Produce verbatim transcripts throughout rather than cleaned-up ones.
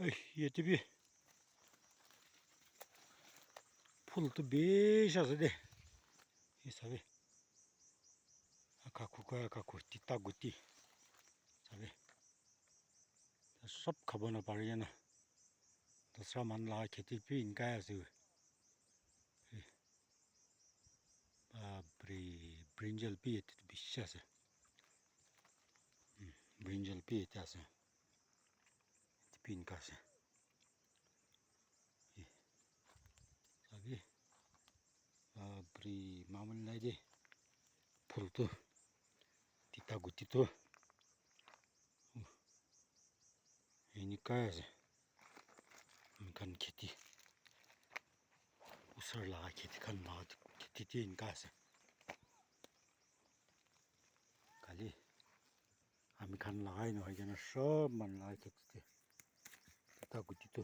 Ai, yate bi phul tu bishi ase de. Hi sabi. Akaku ka akaku tita guti. Sabi. Sob khabo na pari na. Dusra manu la kheti bi inkai ase. Bapre, brinjal bi yate bishi ase. Hmm, brinjal bi yate ase. Yate bi enka ase. Eh, sabi? Bapre, mamul nai de. Phul tu. Tita guti tu. Enika ase. Ami khan kheti. Usor laga kheti khan laga kheti te enika ase. Kali ami khan lagai nohoi kena sob manu laga kheti te. Tita guti tu.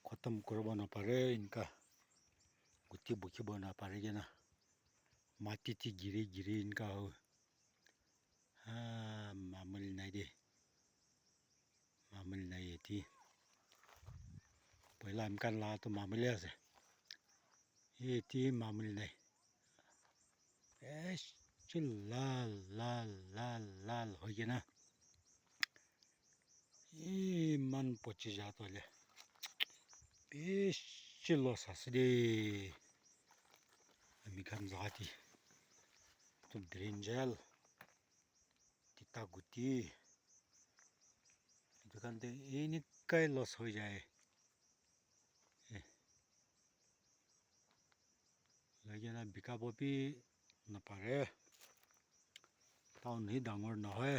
Khotom kuribo napare enika. Guti bukhibo napare kena. Mati te giri giri enika ho. Ha, mamul nai de. Mamul nai yate. Poila ami khan la tu mamul ase. Yate mamul nai. Bishi lal, lal, lal, lal hoi kena. Iman pochi ja toh hoile. Bishi loss ase de. Ami khan jati. Tu brinjal. Tita guti. Etu khan te enikai loss hoi jai. Eh. Lagina bikabo bi napare. Town hi dangor nohoi.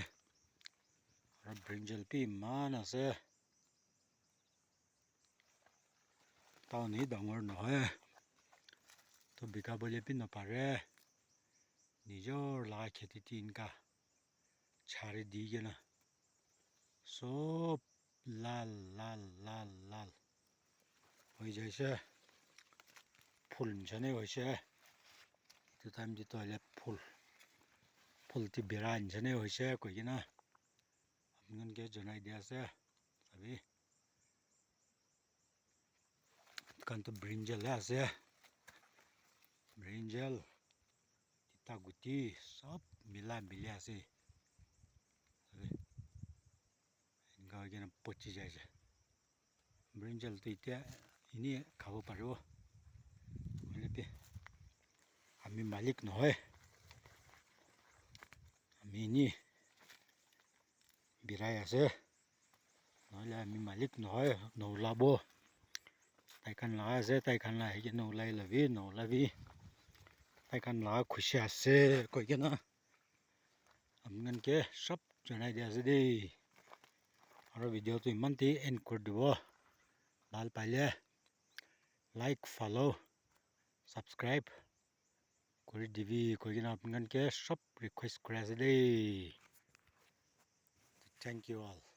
Aro brinjal bi iman ase. Town hi dangor nohoi. To bikabole bi napare. Nijor laga kheti te enka chari di kena sob lal, lal, lal, lal hoi jaise. Phul nishina hoise. Etu time te toh hoile phul, phul te bera nishina hoise koi kena apni khan ke janai di ase. Sabi? Etu khan tu brinjal he ase. Brinjal, tita guti, sob mila mili ase. Sabi? Enka hoi kena pochi jai ase. Brinjal tu itya eni khabo paribo. Hoile bi ami malik nohoi. Ami eni birai ase. Nohole ami malik nohoi, noulabo. Tai khan laga ase, tai khan la ahi kena ulai labi, noulabi. Tai khan laga khushi ase, koi kena. Apni khan ke sob janai di ase de. Aro video tu iman te end kuri dibo. Bhal paile like, follow, subscribe kuri dibi koi kena apni khan ke sob request kuri ase de. Thank you all.